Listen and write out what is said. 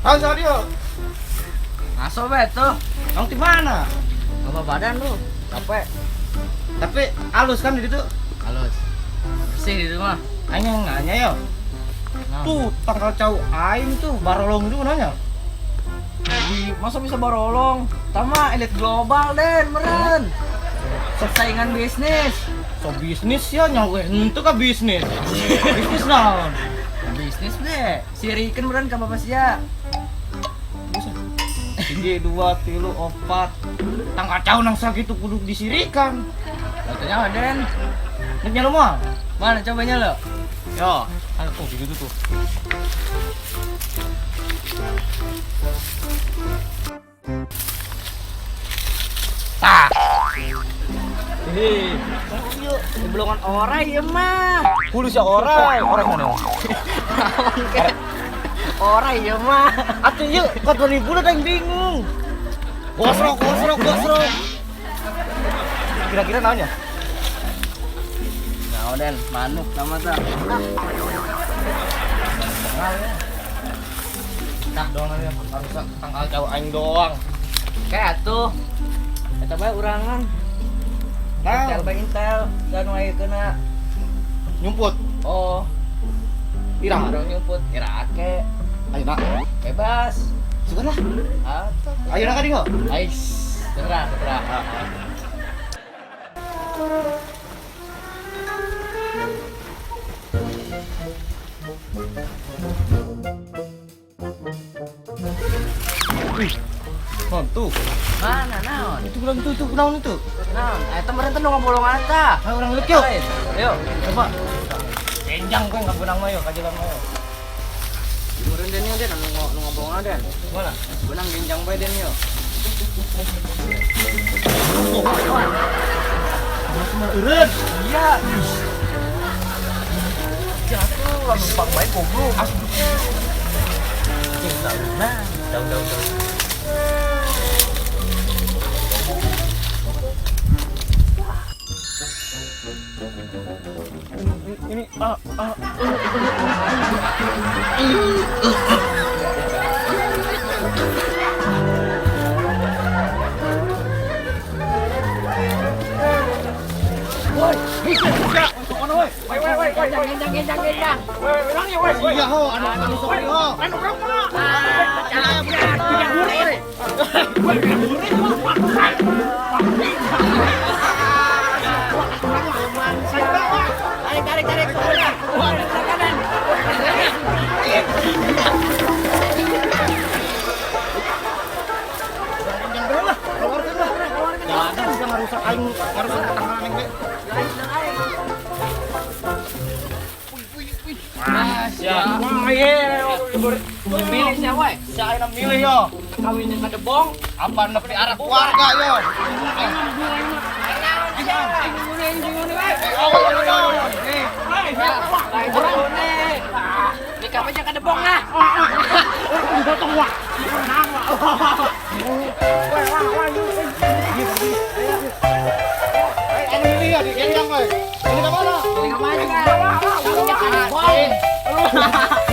Ah, sorry yo. Ngaso be tuh. Kamu di mana? Apa badan lu? Capek. Tapi halus kan di situ. Halus. Bersih di rumah. Aing yang nanya yo. Nah. Tuh tangkal cau aing tuh barolong itu nanya. Di, masa bisa barolong? Tama elit global den, meren. Persaingan bisnis. So bisnis ya nyawa itu kan bisnis. Bisnis naon? Bisnis deh. Sirikan meren ka bapak sia. Hiji, dua, tilu, opat. Tangkal cau nang sakitu kudu disirikan. Katanya den. Nek nyalo moal? Mana cobanya lo? Yo, ayo tuh gitu tuh. Tah. Hei, belongan orai ya mah. Kudu sia orai, orai mana? Orai ya mah. Atuh yuk, kot 2000 aing bingung. Gosrok, gosrok, gosrok. Kira-kira naonnya? Nah, den, manuk nama tah. Tah doang aja, harus tangkal cau aing doang. Kayak atuh. Eta bae urangan. Nah, Intel bae intel, dan wae kena. Nyumput. Oh, Ira. Urang nyumput, ira ake. Ayo nak. Bebas. Suka lah. Atuh. Ayo nak ka dieu. Ais, terserah, terserah. Wih. Non tuh. Mana naon? Itu bilang itu naon itu? Naon? Eta meureun teh nu ngabolongan tah. Ayo urang leuk yuk. Ayo. Coba. Enjang kowe enggak benang mah yo, kajalan mah yo. Meureun den den anu nu ngabolongan den. Mana? Benang genjang bae den yo. Cuma eureun. Iya. Jatuh langsung numpang bae goblok. Asli. Cing daun. Daun daun daun. Ini Woi, bisa bisa. Woi, Woi woi woi, genjang genjang genjang. Iya ho, anu anu sok ho. Anu urang mah. Tidak gurih. Tarik tarik tarik semuanya. Kanan. Jangan berang lah, keluarkan lah. Jangan bisa ngarusak aing, ngarusak tangan aing we. Mas, Ya. Wah, iya, milih siapa? Saya aing milih yo. Kawin yang kadebong. Apa nepi arah keluarga yo. Nikah aja kadebong lah. Dipotong wah. Anu milih ya, digendong we. Ini ke mana? Nikah aja. Kawin yang kadebong.